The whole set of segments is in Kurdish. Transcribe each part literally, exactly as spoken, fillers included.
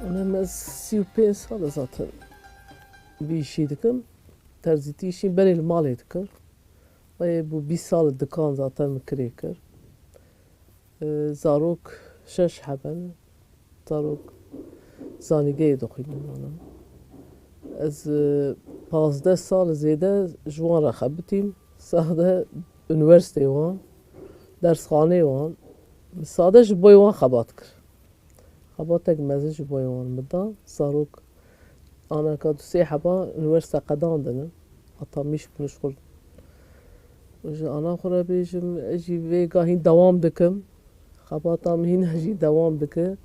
Ona ez sî û pênc sal e zaten vî îşî dikim. Terzîtî îşî berê li malê dikir. Wê bû bîst sal dikan zaten min kirê kir. E, zarok şeş heb in. Zarok zanîgehê dixwînin ana. Ez, e, pazdeh sal zêde ji wan re xebitîm. Sade unîversîteyê wan, dersxaneyê wan. Sade ji bo wan xebat kir. Xebatek mezin ji bo wan min da. Zarok anaka du sê heba unîversîte qedandin. Heta mîş bûn ji xwe. Ji ana xwe re bêjim, ez jî vê gahîn dewam dikim. Xebata min hîna jî dewam dike.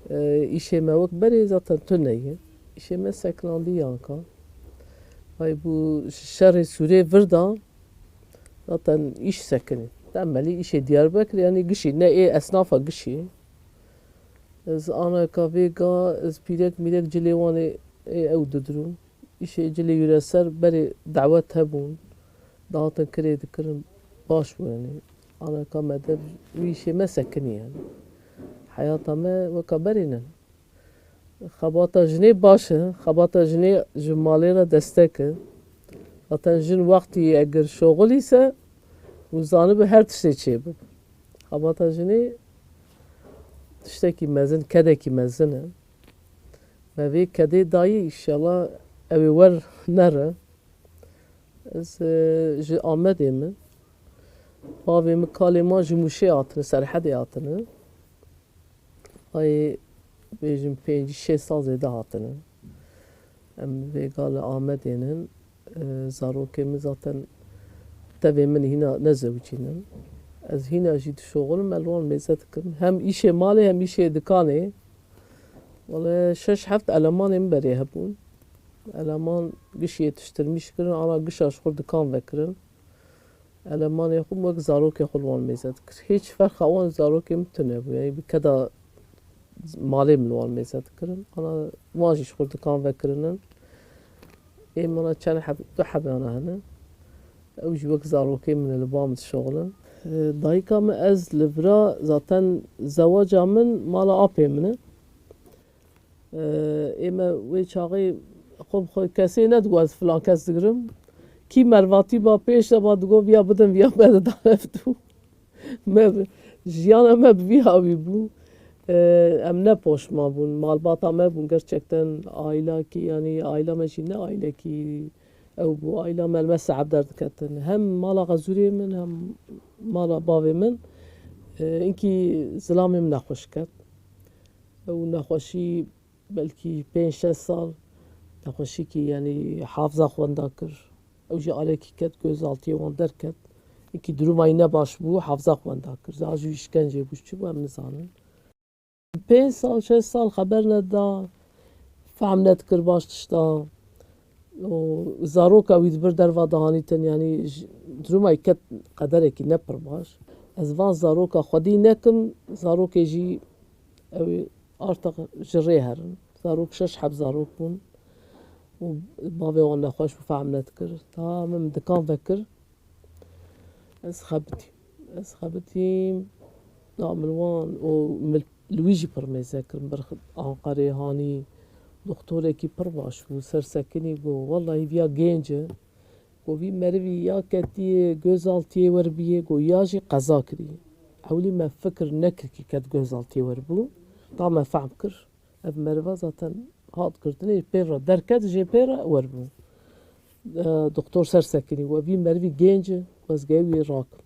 E, îşê me wek berê zaten tune ye. Îşê me sekinandî yanka. Vay bû şerê Sûrê vir da zaten îş sekinî. Temelî îşê Diyarbekir, yanî gişî, ne ê esnafa gişî. Ez anaka vê ga, ez pîrek mîrek cilê wan ê, ê ew didirûm. Îşê cilê yûreser berê dawet hebûn. Dihatin kirê dikirin, baş bû yanî. Anaka me dev wî îşê me sekinî yanî. Heyata me weka berê ne. Xebata jinê baş e. Xebata jinê ji malê re destek e. Zaten jin wextî eger şoxilî se, û zanibe her tiştê çêbû. Xebata jinê tiştekî mezin, kedekî mezin e. Me vê kedê dayî, înşallah ew ê wer nere. Ez, e, ji Amedê me. Bavê min, kalê ma ji Mûşê hatine, Serhedê hatine. Ay bêjim pêncî şêst sal zêde hatine. Em vêga li Amedê nin. E, zarokê min zaten tevê min hîna nezewicînin. Ez hîna jî dişoxulim, ez li wan mêze dikim. Hem îşê malê hem îşê dikanê. Wele şeş heft elemanê min berê hebûn. Eleman gişiyê tiştirmîş kirin, ana gişa ji xwe dikan vekirin. Elemanê xwe wek zarokê xwe li wan mêze dikir. Hiç ferqa wan zarokê min tune bû. Yanî bi keda malê min li wan mêze dikirin. Ana wan jî ji xwe dikan vekirinin. Ê min re çend heb, du hebana hene. Ew jî wek zarokê min e, li ba min dişoxilin. E, dayika min, ez li vira zaten zewaca min mala apê min e. E, ê me wê çaxê xwe bi xwe kesê nedigot ez filan kes digirim. Kî mervatî ba pêş de ba digot viya bidin, viya me de danevdû. Me bi, jiyana me bi vî hawî bû. E, em ne poşman bûn. Malbata me bûn gerçekten aîlakî, yanî aîla me jî ne aîlekî ew bû. Aîla me li me seeb derdiketin. Hem mala xezûrê min hem mala bavê min, e, inkî zilamê min nexweş ket. Ew nexweşî belkî pênc şeş sal nexweşîkî, yanî hafza xwe wenda kir. Ew jî alekî ket, gözaltiyê wan derket. Ikî duruma wî ne baş bû, hafza xwe wenda kir. Zaha jî wî îşkenceyê bû, çi bû, em nizanin. Pênc sal, şeş sal xeber neda, fehm nedikir baş tişta. Û zaroka wî dibir derva dihanîtin, yanî ji, duruma wî ket qederekî ne pir baş. Ez van zaroka xwedî nekim, zarokê jî ew ê artaq ji rê herin. Zarok şeş heb zarok bûn û bavê wan nexweş bû, fehm nedikir. Ta min dikan vekir, ez xebitîm. Ez xebitîm, da min wan û min li wî jî pir mêze kirin. Berx Anqerê hanî, doktorekî pir baş bû, ser sekinî, got, wellahî viya gênc e. Got, vî merivî ya ketiyê gözaltiyê wer biyê, got, ya jî qeza kirî. Ewlî me fikir nekir kî ket gözaltiyê wer bû. Ta me fehm kir, ev meriva zaten hat girtinê, pê re derket, jê pê re wer bû. E, doktor ser sekinî, got, vî merivî gênc e, ez gehê wî rakim.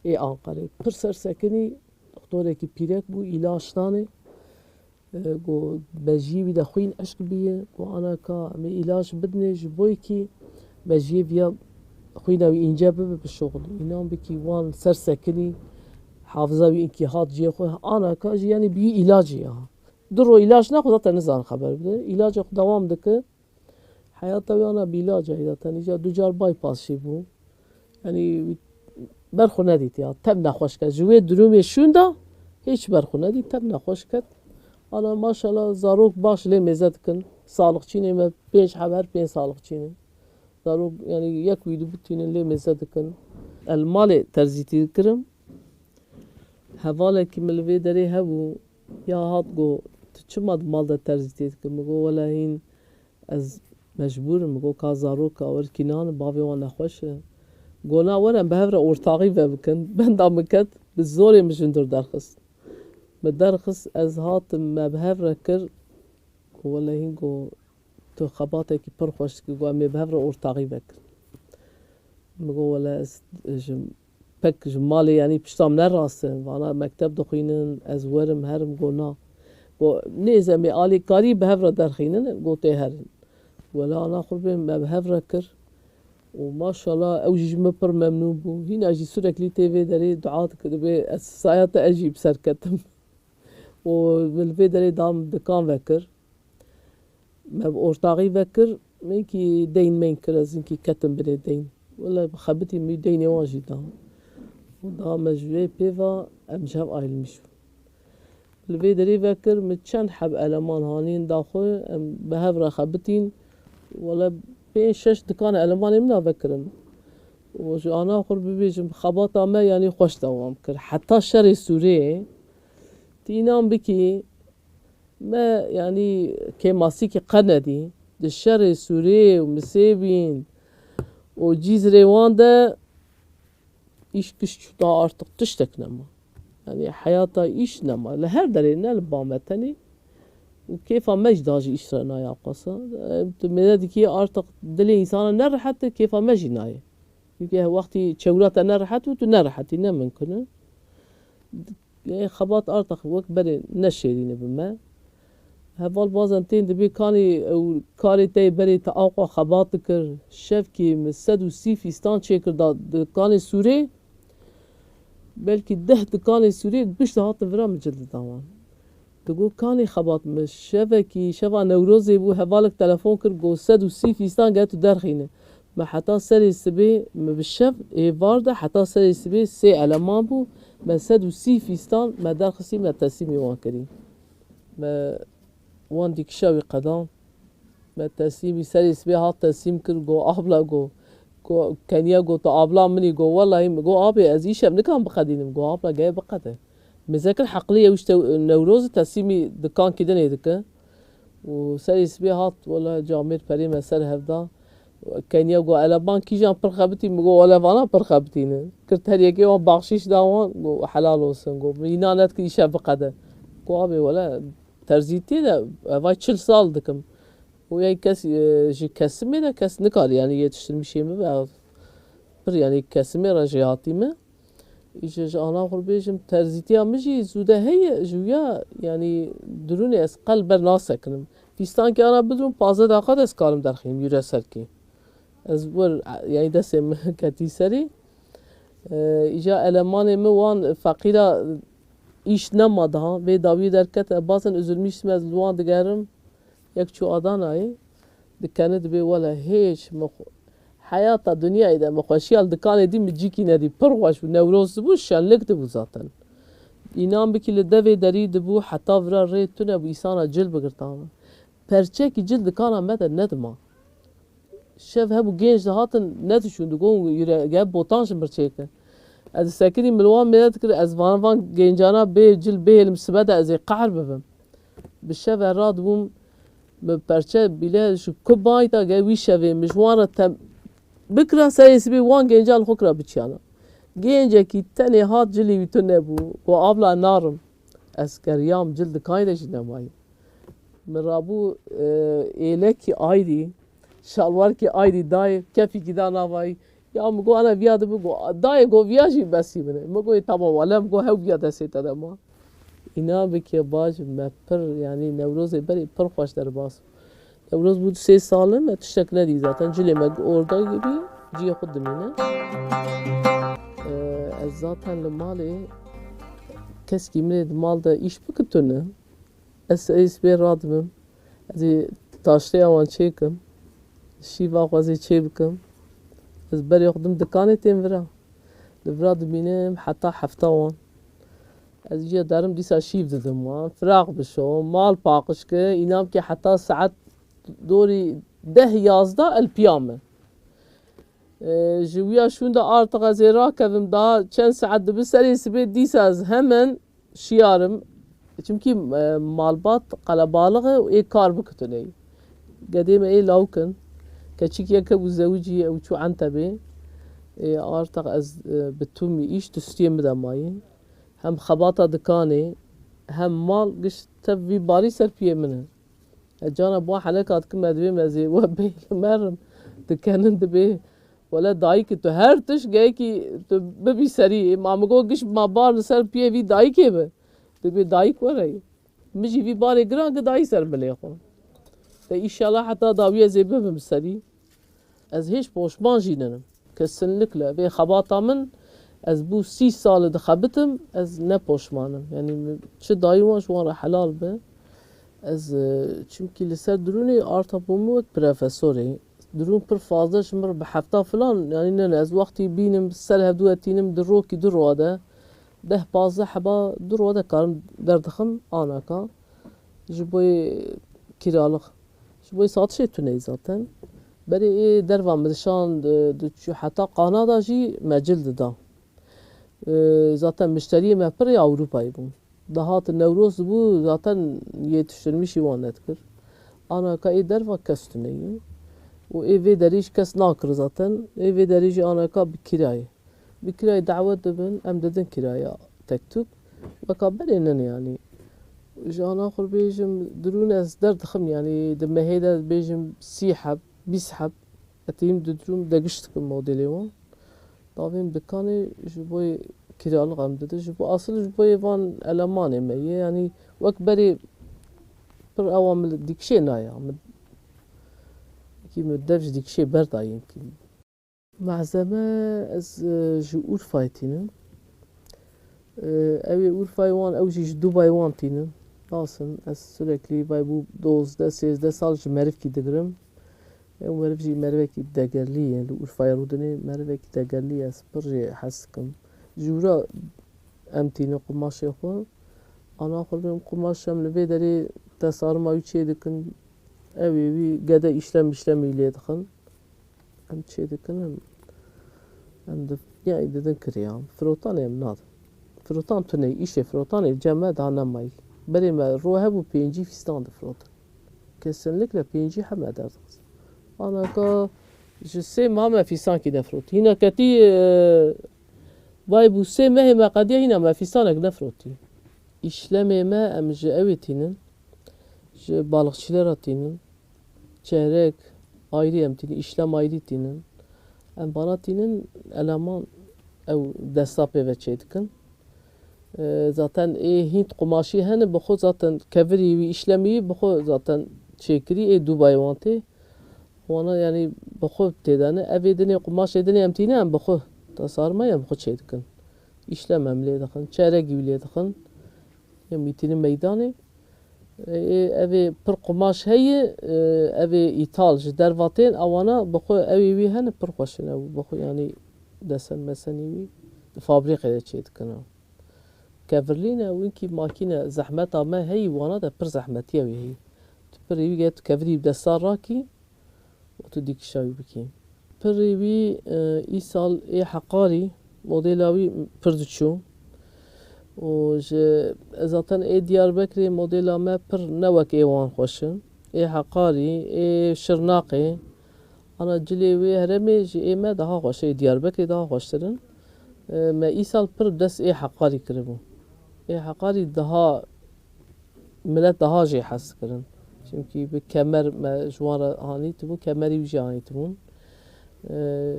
Ê Anqerê pir ser sekinî, doktorekî pîrek bû, îlaç danê. E, got, mejiyê wî de xwîn eşk bîye, got, anaka em ê îlaç bidinê, ji bo yekî mejiyê viya xwîna wî înce bibe, bişoxilî. Înan bikî wan ser sekinî, hafiza wî inkî hat cihê xwe. Anaka jî, yanî, biyî îlacê ya. Du ro îlaç nexwe, zaten nizan xeber bide. Îlacê xwe dewam dike. Heyata wî ana bi îlacayî zaten. Îca du car bypass jî bû. Yanî berxwe nedît ya. Tev nexweş ket. Ji wê durumê şûn de hiç berxwe nedît. Tev nexweş ket. Ana maşallah zarok baş lê mêze dikin. Saliqçînê me pênc heb, her pênc saliqçî ne. Zarok, yanî yek wî du bitînin lê mêze dikin. El malê terzîtî dikirim. Hevalekî min li vê derê hebû, ya hat got, Çima di mal de terzîtiyê dikim? Min got, wele hîn ez mecbûr im. Min got, ka zaroka we li kî nan in, bavê wan nexweş e. Got, na, were em bi hev re ortaxî vebikin. Benda min ket, bi zorê min ji hundir derxist. Min derxist, ez hatim, me bi hev re kir. Got, wele hîn, got, tu xebatekî pir xweş dikî, got, em ê bi hev re ortaxî vekin. Min got, wele ez ji, pek ji malê, yanî pişta min ne rast e. Vana mekteb dixwînin, ez werim, herim, got, na. Got, nêz em ê alîkarî bi hev re derxînin, got, tê herin. Wele ana qurbê me bi hev re kir. Û maşallah ew jî ji min pir memnûn bû. Hîna jî sürekli tê vê derê dua dikir, dibê ez saya te ez jî bi ser ketim. Û min li vê derê da min dikan vekir. Me bi ortaxî vekir, min kî deyn meyn kir, ez hinkî ketim binê deyn. Wele bi xebitî min deynê wan jî da. Û da me ji wê pê ve em ji hev ayrılmış bûn. Li vê derê vekir, min çend heb eleman hanîn da xwe, em bi hev re xebitîn. Wele pênc şeş dikan elemanê min a vekirin. Û ji ana xwe bibêjim, xebata me yanî xweş dewam kir. Heta şerê Sûriyê, tu înan bikî, me, yanî, kêmasîkî qe nedî. Di şerê Sûriyê û Misêbîn û Cîzrê wan de îş giş çû da, artık tiştek nema. Yanî, heyata îş nema. Li her derê, ne li ba me tenê. Û kêfa me jî da ji îş re naya qasa. Tu mêze dikî, artık dilê însana ne rehet e, kêfa me jî nayê. Çimkî wextî çewra te ne rehet bû, tu ne rehetî, ne mimkun e. Ê xebat artax wek berê ne şêrîn e bi me. Heval bazen tên dibê kanî ew karê te yê berê te aqwa xebat dikir. Şevkî min sed û sî fîstan çêkir da dikanê Sûrê. Belkî deh dikanê Sûrê giş dihatin vira min cil dida wan. Digot, kanî xebat min. Şevekî, şeva Newrozê bû, hevalek telefon kir, got, sed û sî fîstan gel tu derxîne. Me heta serê sibê, me bi şev êvar de heta serê sibê sê eleman bû. Me sed û sî fîstan me derxistî, me teslîmî wan kirî. Me wan dîkişa wî qedan. Me teslîmî serê sibê hat teslîm kir, got, abla, got, got, keniya, got, tu abla min î, got, wellahî, min got, abê, ez îşev nikan biqedînim, got, abla, geye biqede. Mêze kir heqlî ye, wî ji Newrozê teslîmî dikankî dinê dike. Û serê sibê hat, wele camêr perê me ser hev da. Keniya got, eleban kîjan pir xebitî? Min got, wele vana pir xebitî ne. Kir ter yekê wan baxşîş da wan, got, helal olsun, got, min îna nedikir îşev biqede. Got, abê, wele terzîtiyê de evay çil sal dikim. Û yay kes, e, ji kesimê de kes nikar, yanî yetiştirmişê min be. Pir, yanî kesimê re jêhatî me. Îşte ji ana xwe bêjim, terzîtiya min jî zûde heye, ji wîya, yanî dirûnê ez qel ber nasekinim. Fîstankî ana bidûm, pazdeh deqa de ez karim derxînim, yûre serkê. Ez wir, yanî destê min ketî serî. E, îca elemanê min wan feqîra îş nema daha, vê dawî derket, e, bazen üzülmüştüm, ez li wan digerim. Yek çû Adanayê, dikene dibê, wele hêç min xwe-, heyata dinyayê de min xweşiya li dikanê dî min cîkî nedî. Pir xweş bû, Newroz dibû, şenlik dibû zaten. Înan bikî li devê derî dibû, heta vira rê tune bû, îsana cil bigirta. Perçekî cil dikana me de nedima. Şev hebû, genç dihatin, nedişûn, digot, yûre, gel botan ji mir çêke. Ez disekirî, min li wan mêze dikir, ez van, van gencana bê cil bihêlim sibe de ez ê qehr bibim. Bi şev ve radibûm, bi perçe bîle ji ku bayta ge wî şevê min ji wan re tem bikira, serê sibê wan genca li xwe kira biçiyana. Gencekî tenê hat cilî wî tune bû, got, abla, narim. Ez keriyam, cil dikanê de jî nemayî. Min rabû, e, êlekî ayrî, şalwarkî ayrî dayê, kefîkî da navayî. Ya min got, ana viya dibe, got, dayê, got, viya jî besî min e. Min got, tamam, wele min got, hew viya destê te de ma. Înan bikê bacim, me pir, yanî Newrozê berê pir xweş derbas. Newroz bû du sê sal e, me tiştek nedî zaten. Cilê me orada gibi cihê xwe dimîne. Ee, ez zaten li malê keskî min ê di mal de îş bike tune. Ez serê sibê radibim. Ez ê taştêya wan çêkim. Şîva xwe ez ê çê bikim. Ez berê xwe dim dikanê tên vira. Li vira dimînim heta hefta wan. Ez jê derim dîsa şîv didim wan. Firaq bişo, mal paqij ke, înan ke heta saet dorî deh yazdeh el piya me. E, ji wiya şûnde artiq ez ê rakevim, daha çend saet dibi serê sibê dîsa ez hemen şiyarim. Çimkî, e, malbat qelebalix e û ê kar bike tu neyê. Gedê me ê lawik in. Keçik yek hebû zewicî, ew çû Entebê. Ê, artaq ez, e, bi tûmî îş di stûyê min de mayî. Hem xebata dikanê, hem mal, giş tev vî barî ser piyê min e. Ez cana bi wan heneka dikim, ez dibêm ez ê we bêlim herim. Dikenin dibê. Wele dayikê tu her tişt geyekî tu bibî serî. Ma min got giş ma bar li ser piyê vî dayikê be. Dibê dayik were. Min jî vî barê giran gi dayî ser bilê xwe. De îşallah heta dawiyê ez ê bibim serî. Ez hêj poşman jî ninim. Kesinlikle. Vê xebata min, ez bû sî sal dixebitim, ez ne poşman im. Yanî min çi dayî wan ji wan re helal be. Ez, e, çimkî li ser dirûnê arta bû min wek profesorê. Dirûn pir fazla ji min re bi hefta filan, yanî ne, ne, ez wextî bînim, ser hevdû etînim, di rokî du roa de, deh pazdeh heba du roa de karim derdixim anaka. Ji bo yê kîralix. Ji bo yê satişê tune zaten. Berê ê derva min dişand, e, diçû heta Kanada jî me cil dida. E, zaten mişteriyê me pirê Ewropayê bûn. Dihatin Newroz dibû, zaten yetiştirmişî wan nedikir. Anaka ê derva kes tune ye. Û ê vê derê jî kes nakir zaten. Ê vê derê jî anaka bi kîrayê. Bi kîrayê dawet dibin, em didin kîraya tek tûk. Weka berê nin yanî. Ji ana xwe bêjim, dirûn ez derdixim yanî, di mehê de bêjim sî heb, bîst heb. Etîm di dirûn degiş dikim modelê wan. Davên dikanê ji bo yê kîralix em didin. Ji bo asil ji bo yê van elemanê me ye. Yanî wek berê pir ewa min dîkşê naya. Min, kî min dev ji dîkşê berdayîn kî. Malzeme ez, e, ji Urfayê tînim. E, ew ê Urfayê wan, ew jî ji Dubayê wan tînin. Nasin, ez sürekli vay bû dozdeh sêzdeh sal ji merivkî digirim. Ew meriv jî merivekî degerlî ye. Li Urfayê rûdinê merivekî degerlî ye. Ez pir jê hez dikim. Ji wira em tînin qumaşê xwe. Ana xwe em qumaş em li vê derê tesarima wî çê dikin. Ew ê wî gede îşlem îşlemî lê dixin. Em çê dikin, em, em di, ya didin kiriya. Firotanê em nadin. Firotan tune, îşê firotanê cem me daha nemayî. Berê me ro hebû pêncî fîstan difirotin. Kesinlikle pêncî heme derdixist. Anaka ji sê ma me fîsankî nefirotî. Hîna ketî, e, vay bû sê mehê me qediya hîna me fîsanek nefirotî. Îşlemê me em ji ewê tînin. Ji balixçîlera tînin. Çerek ayrî em tînin, îşlem ayrî tînin. Em bana tînin, eleman ew desta pê ve çê dikin. E, zaten ê hînt qumaşî hene, bi xwe zaten kevirî wî, îşlemî wî bi xwe zaten çêkirî, ê Dubayê wan tê. Wana yanî bi xwe tê de ne. Ev ê dinê qumaşê dinê em tîne, em bi xwe tasarma em bi xwe çê dikin. Îşlem em lê dixin, çerekî wî lê dixin. Em wî tînin meydanê. Ê, ev ê pir qumaş heye, e, ev ê îtal ji derva tên, ewana bi xwe ew ê wî hene pir xweş in ew, bi xwe yanî desen mesenî wî di fabrîqê de çê dikin ew. Kevirlî ne, winkî makîne zehmeta me heyî, wana de pir zehmetî ew ê heyî. Tu pirê wî ge tu kevirî bi desta rakî, û tu dîkişa wî bikî. Pirê wî, e, îsal ê Heqarî modela wî pir diçû. Û ji, zaten ê Diyarbekirê modela me pir ne wek ê wan xweş in. Ê Heqarî, ê Şirnaqê, ana cilê wê heremê ji ê me daha xweş, ê Diyarbekirê daha xweştir in. E, me îsal pir dest ê Heqarî kiribû. Ê Heqarî daha milet daha jê hez dikirin. Çimkî bi kemer me ji wan re hanîtibû, kemerî wî jî hanîtibûn. Ee,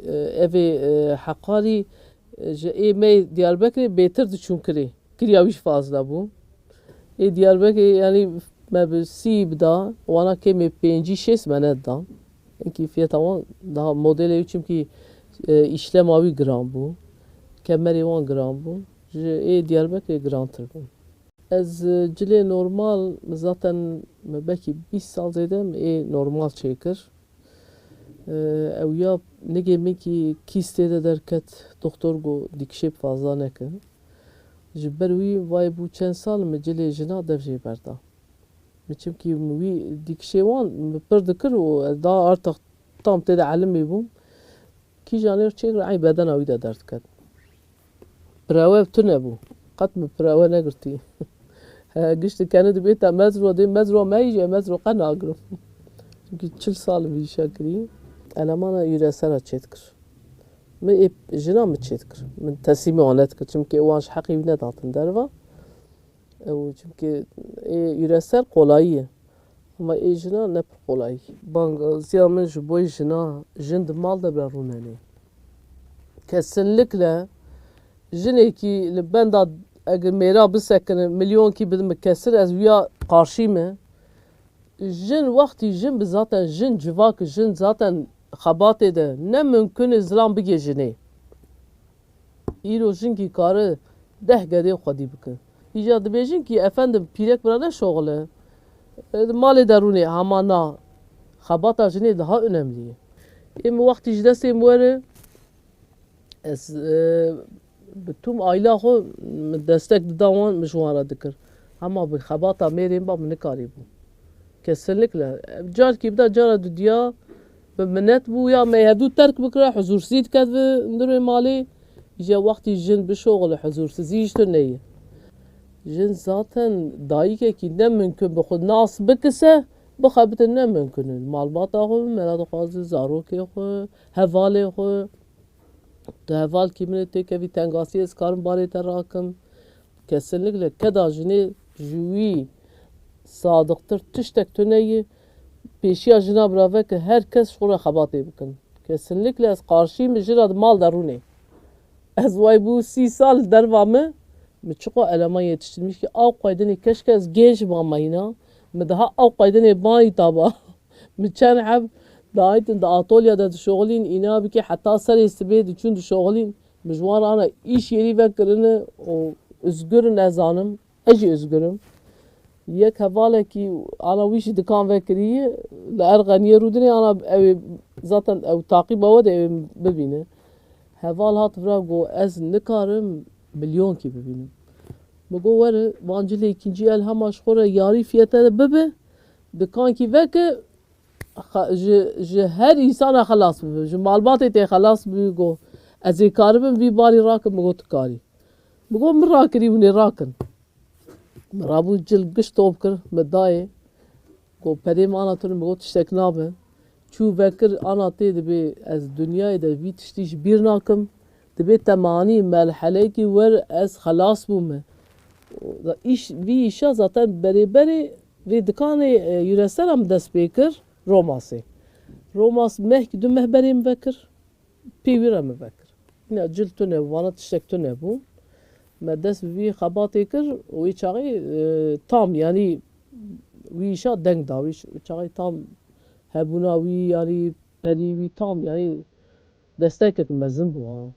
e, ev ê, e, Heqarî, e, ji ê me yê Diyarbekirê bêtir diçûn kirê. Kirya wî jî fazla bû. Ê Diyarbekirê, yanî me bi sî bida, wana kêmê pêncî şêst me nedidan. Hinkî fiyeta wan daha modelê wî, çimkî, e, îşlema wî giran bû. Kemerê wan giran bû. Ji ê Diyarbekirê girantir bû. Ez, e, cilê normal, zaten me belkî bîst sal zêde me ê normal çêkir. E, ew ya nigê min kî kîstê de derket, doktor got dîkişê bi fazla nekin. Ji ber wî vay bû çend sal min cilê jina dev jê berda. Min çimkî min wî dîkişê wan min pir dikir û ez daha artix tam tê de elimî bûm. Kîjanê çêkir, ey bedena wî de derdiket. Pirewe tune bû. Qet min pirewe negirtî. E, gişt dikene dibê te mezro, dê mezro me yî jî, mezro qe nagirim. Çimkî çil sal vî îşe kirî. Elemana Yüresel'a çêdikir. Min ê jina min çêdikir. Min teslîmî wan nedikir. Çimkî wan ji heqî wî nedatin derva. Ew, çimkî ê Yüresel qolayî ye. Ama ê jina ne pir qolayî. Bangaziya min ji bo jina, jin di mal de be rûnenê. Kesinlikle jinekî li benda eger mêra bisekine, milyonkî bidin bi kesir, ez wiya qarşî me. Jin wextî jin bi zaten jin civak, jin zaten xebatê de ne mimkun e zilam bigê jinê. Îro jinkî kare deh gedê xwedî bike. Îja dibêjin kî efendim pîrek bira neşoxile. E, di malê de rûnê hema na. Xebata jinê daha önemlî ye. Ê min wextî ji destê min were, ez, e, bi tûm aîla xwe min destek dida wan, min ji wan re dikir. Hema bi xebata mêrên ba min nikarîbû. Kesinlikle. Carkî bida cara dudiya bi minet bû ya me hevdû terk bikira, huzursizî diketve nirê malê. Îja wextî jin bişoxile huzursizî ji tu neyê. Jin zaten dayikekî ne mimkun bi xwe nas bikise, bixebite ne mimkun e. Malbata xwe, mera dixwaze, zarokê xwe, hevalê xwe. Tu hevalkî min ê, têkevî tengasiyê, ez karim barê te rakim. Kesinlikle keda jinê ji wî sadiqtir tiştek tune ye. Pêşiya jina birave ke her kes ji xwe re xebatê bikin. Kesinlikle ez qarşî me jina di mal de rûnê. Ez way bû sî sal li derva me, min çiqo eleman yetiştirmiş ki ew qaydinê keşke ez genç bam mayîna, min daha ew qaydinê mayî taba. Min çend heb dayîtin di atolya de dişoxilîn, îna bikê heta serê sibê diçûn dişoxilîn. Min ji wan re ana îş yerî vekirine û özgür in, ez zanim. Ez jî özgür im. Yek hevalekî ana wî jî dikan vekirî, li Erxeniyê rûdinê ana ew ê zaten ew taqîba we de ew ê bibîne. Heval hat vira got, ez nikarim milyonkî bibînim. Min got, were, van cilê îkincî el hema ji xwe re yarî fiyete de bibe, dikankî veke, Xa-, ji, ji her însana xelas bibe, ji malbatê tê xelas bibî, got, ez ê karibim vî barî rakim, min got, tu karî. Min got, min rakirî, hûn ê rakin. Min rabû cil giş top kir, min dayê. Got, perê min ana tune, min got, tiştek nabe. Çû vekir, ana tê dibê, ez dinyayê de vî tiştî ji bîr nakim. Dibê temanî merheleyekî wer ez xelas bûme. Îş, vî îşa zaten berê berê vê dikanê, e, Yüresel'a min dest pê kir, Romasê. Romas mehkî du meh berê min vekir, pê wî re min vekir. Yine cil tune bû, vana tiştek tune bû. Me dest bi vî xebatê kir û wê çaxê, e, tam, yanî wî îşa deng da, wî ş-, wî çaxê tam hebûna wî, yanî perî wî tam, yanî destekek mezin bû ha.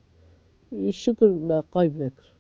Şikir me qayb vekir.